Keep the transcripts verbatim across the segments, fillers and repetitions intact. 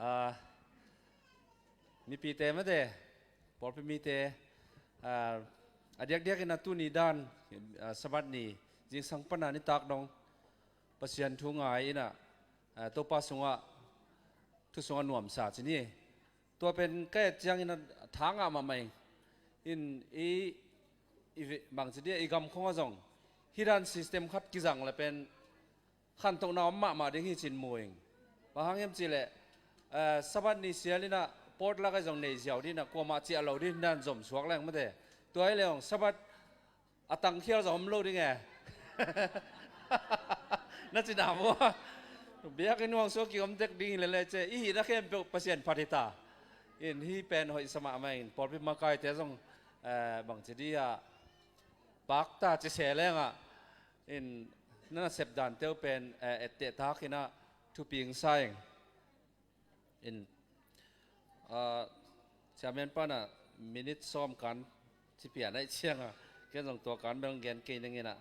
Ah, mipite mate, pawlpi mite, ah, a diakdiakin a tuni dan, ah, Sabbath ni zingsang pana nitak dong Pasian thu ngai in ah, ah, Topa sungah, thu sungah nuamsa ci ni. Tua pen ka et ciangin a tha ngah mahmah ing. In i, i ve-, bangci dia i gam khong ah zong hih dan system khat kizang le pen khantohna om mahmah ding hi cin mu ing. Bang hang hiam cihleh, eh, Sabbath ni sial in ah potluck ah zong nei ziau ding in ah, kuamah ciah lo ding dan zom suak leng mate. Tua hi leh zong Sabbath a tangkhial zong om lo ding e. Na cina maw? Biakinn huang sua kiom tek ding hi lele ce. I hihna khempeuh Pasian phat hi ta. In hih pen hoihsa mahmah in pawlpi makaite zong, eh, bangci dia pakta ci se lengah in na nasep dante uh pen, eh, etteh tak in ah thuping sa ing. In, ah, chairman pana minute sawm kan ci pian aih cianga ken zong tua kan bel gen kei ning in ah.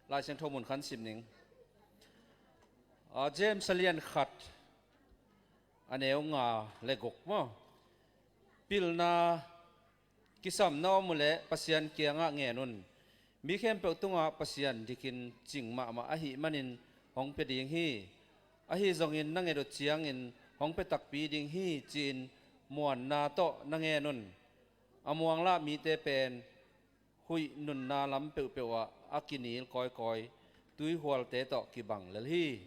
Lai Siangtho mun khan sim ning. Ah, James a lian khat a neu nga le guk maw? Pilna kisam na om uh leh Pasian kiangah ngen un. Mi khempeuh tungah Pasian dikin cing mahmah ahih manin hong pia ding hi. Ahi zongin na nget uh ciangin hong pia takpi ding hi ci-in muanna tawh na ngen un. A muanglah mite pen huih nunna lam peuhpeuh ah a kinil kawikawi tuihualte tawh kibang lel hi.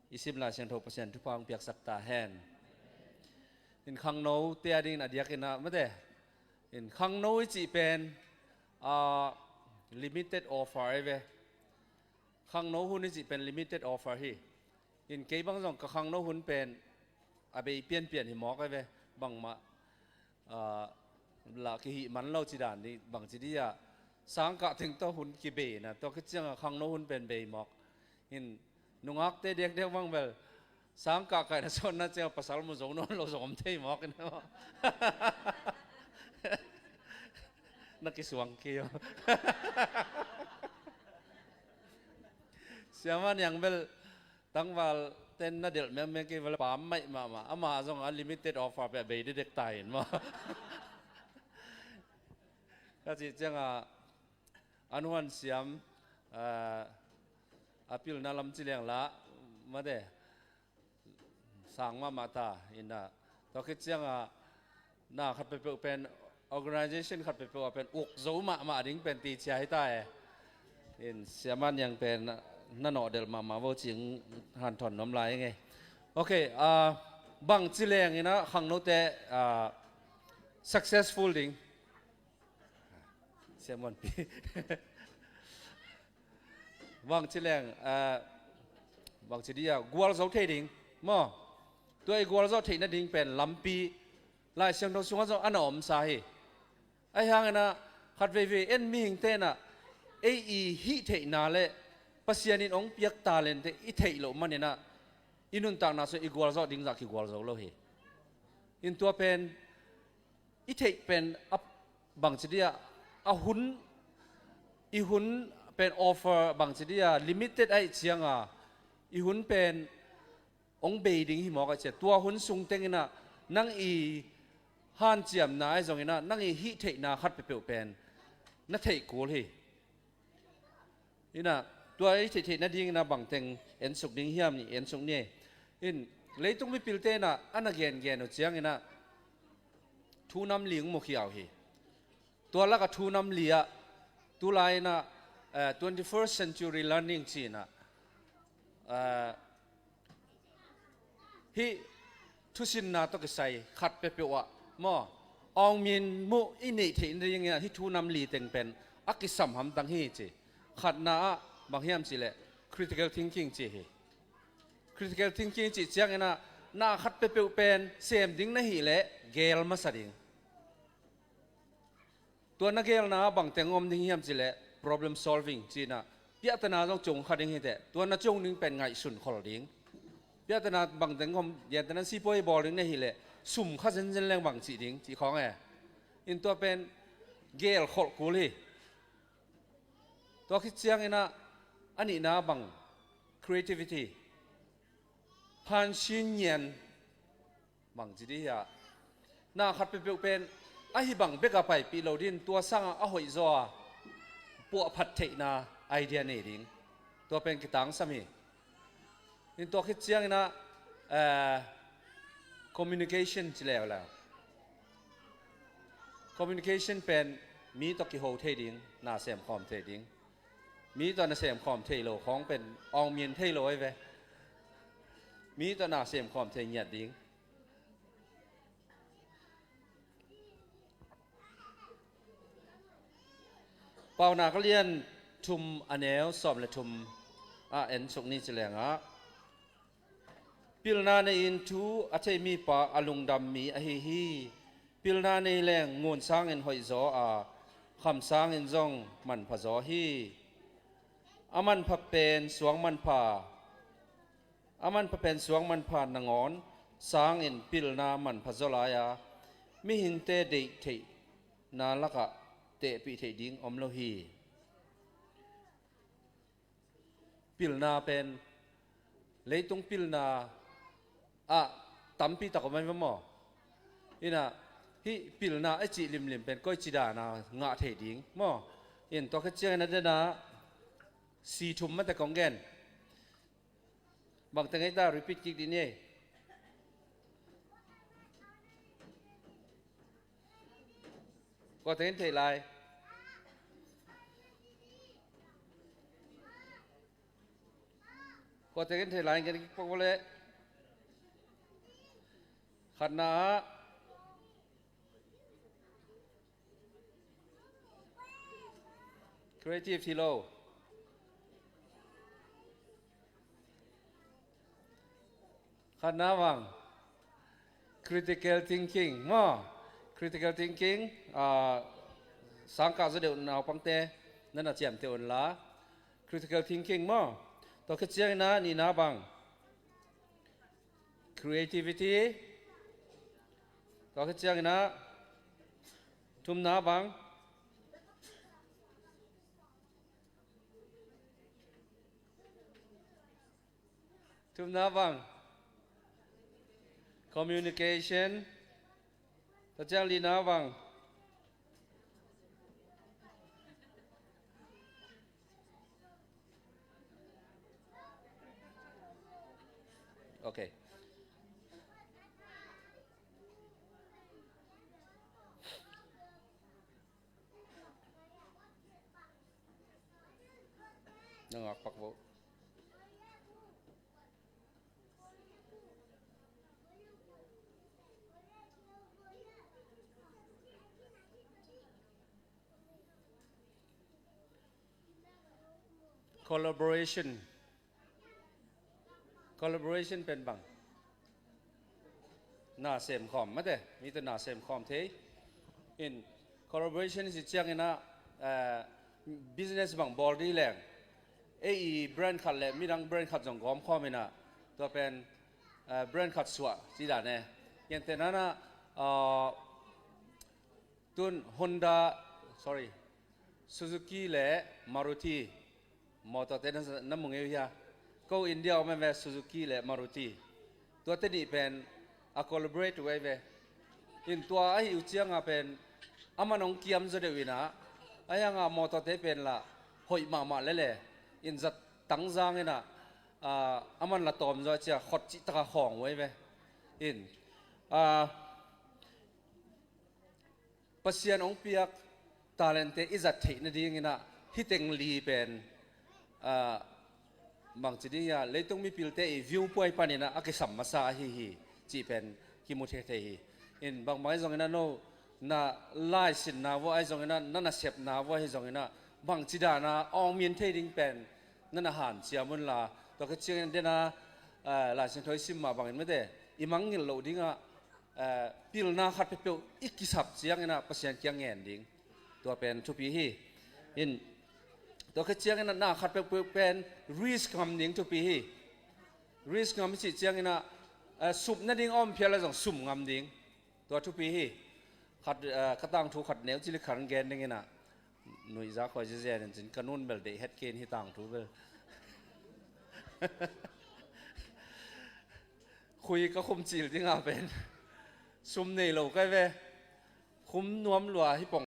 I sim Lai Siangtho Pasian thupha hong piaksak ta hen. In khangnote a dingin a diakin ah mate. In khangno i cih pen, ah, limited offer ahi ve. Khangno hun i cih pen limited offer hi. In kei bang zong ka khangno hun pen a bei pianpian hi mawk ahi ve. Bangmah, ah, lah kihih man lo ci dan dih, bangci dih ah sangkah teng tawh hun kibei na, tua khit ciangah khangno hun pen bei mawk. In nungakte diakdiak bang bel sangkah kaihna sawnna ciangah pasal mu zo nawn lo zong om thei mawk in. Na kisuang kei aw. Siama Niang bel tangval ten na delh mengmeng kei val pam maih mahmah. Amah zong a limited offer pia bei dedek ta in maw? Ka cih ciangah an huan siam, ah, a pilna lam ci leng lah mate. Sang mahmah ta in ah. Tua khit ciangah na khat peuhpeuh pen, organization khat peuhpeuh ah pen uk zo mahmah ding pen ti cia hi ta e. In siama Niang pen na nawhdelh mahmah vo cing hanthawn nuam lai ing e. Ok, ah, bangci leng in ah khangnote, ah, successful ding. Siamuanpi. Bangci leng, ah, bangci dih ah gualzo thei ding maw? Tua i gualzo theih nading pen lampi Lai Siangtho sungah zong a na omsa hi. Ahi hangin ah khat veivei en mihingte in ah ei i hih theihna le Pasian in hong piak talente i theih loh manin ah i nuntakna sung i gualzawh ding zah kigualzo lo hi. In tua pen i theih pen a bangci dih ah a hun, i hun pen offer bangci dih ah limited ahih cianga i hun pen hong bei ding hi mawk ahih ciang tua hun sung teng in ah nang i hanciamna ahi zongin ah nang i hih theihna khat peuhpeuh pen na theih kul hi. In ah tua i theihtheih nading in ah bangteng ensuk ding hiam ni, ensuk ni. In leitung mipilte in ah a na gengen uh ciangin ah thu nam li hong mukhia uh hi. Tua lakah thu nam li ah tulai in ah, eh, twenty-first century learning ci in ah, eh, hih thusinna tawh kisai khat peuhpeuh ah maw, awngmin muh i neih theih nadingin ah hih thu nam li teng pen a kisam hamtang hi ci. Khatna ah bang hiam cihleh critical thinking ci hi. Critical thinking cih ciangin ah na khat peuhpeuh pen sem ding na hih leh geel masa ding. Tua na geelna ah bangteng om ding hiam cihleh problem solving ci in ah piahtana zong cung kha ding hi teh. Tua na cung ding pen ngaihsun khol ding. Piahtana bangteng om, gentehna sipuai bawl ding na hih leh sum kha zenzen leng bang cih ding cih khawng e. In tua pen geel kholh kul hi. Tua khit ciangin ah a nihna bang, creativity, phansin ngian, bang ci dih hiah, na khat peuhpeuh pen ahi bang bek a paipih lo ding, tua sangah a hoih zaw a puahphat theihna idea nei ding, tua pen kitangsam hi. In tua khit ciangin ah, eh, communication ci leuleu. Communication pen mi tawh kiho thei ding, na semkhawm thei ding. Mi tawh na semkhawm thei lo khawng pen awngmin thei lo ahi ve. Mi tawh na semkhawm thei ngiat ding. Paunak a lian thum, a neu sawm le thum ah en suk ni ci lengah, pilna nei-in thu a thei mipa a lungdam mi ahi hi. Pilna nei leng ngun sangin hoih zaw a, kham sangin zong manpha zaw hi. A manpha pen suang manpha, a manpha pen suang manpha nangawn sangin pilna manpha zaw lai a, mihingte deih theihna lakah tehpih theih ding om lo hi. Pilna pen, leitung pilna ah tampi tak om ahi maw? Inah, hih pilna a cih limlim pen koici dana ngah thei ding maw? In tua khit ciangin a dena si thum mate kong gen. Bang teng ei ta, repeat kik dih ni ei. Kua teng in thei lai? Kua teng in thei lai, gen kik pak vawleh. Khatna ah creative hi lo. Khatna bang, critical thinking maw? Critical thinking, ah, sangkah zaw deuh naupangte, na na ciamteh unla. Critical thinking maw? Tua khit ciangin ah nihna bang, creativity. Tua khit ciangin ah thumna bang, thumna bang, communication. Tua ciang lina bang. Okay. Na ngak pak vo. Collaboration. Collaboration pen bang, na semkhawm mate, mi tawh na semkhawm thei. In collaboration i cih ciangin ah, eh, business bang bawl dih leng, ei i brand khat le midang brand khat zong gawmkhawm in ah, tua pen, eh, brand khat suah ci dan e. Gentehna in ah, ah, tun Honda, sorry, Suzuki le Maruti mawtawte na, na mu ngei uh hia? Ko India om e ve, Suzuki le Maruti. Tuate nih pen a collaborate uh ahi ve. In tua ahi uh cianga pen a man hong kiam zaw deuh in ah, a hianga mawtawte pen lah hoih mahmah lele. In zat tangzang in ah, ah, a man la tawm zaw a cia khot cih taka khawng uh ahi ve. In, ah, Pasian hong piak talentte i zat theih nadingin ah hih teng li pen, ah, bangci ding hiam, leitung mipilte i viewpoint panin ah a kisam masa ahi hi cih pen kimu thei thei hi. In bangbang ahi zongin ah no na laisinna vua ahi zongin ah, na nasepna vua ahi zongin ah, bangci dana awngmin thei ding pen na na hanciam unla, tua khit ciangin a dena, ah, Lai Siangtho i sim mah bangin mate, i mangngilh loh dingah, eh, pilna khat peuhpeuh i kisap ciangin ah Pasian kiang ngen ding. Tua pen thupi hi. In, tua khit ciangin ah na khat peuhpeuh pen risk ngam ding thupi hi. Risk ngam i cih ciangin ah, eh, sup nading a om phial le zong sum ngam ding. Tua thupi hi. Khat, eh, ka tangthu khat neu cili khat gen dingin ah, nuihzak khua ziazian in cin ka nun bel deih het kei in hi tangthu bel. Khui ka khum cil dingah pen sum nei lo kai ve. Khum nuam lua hi pong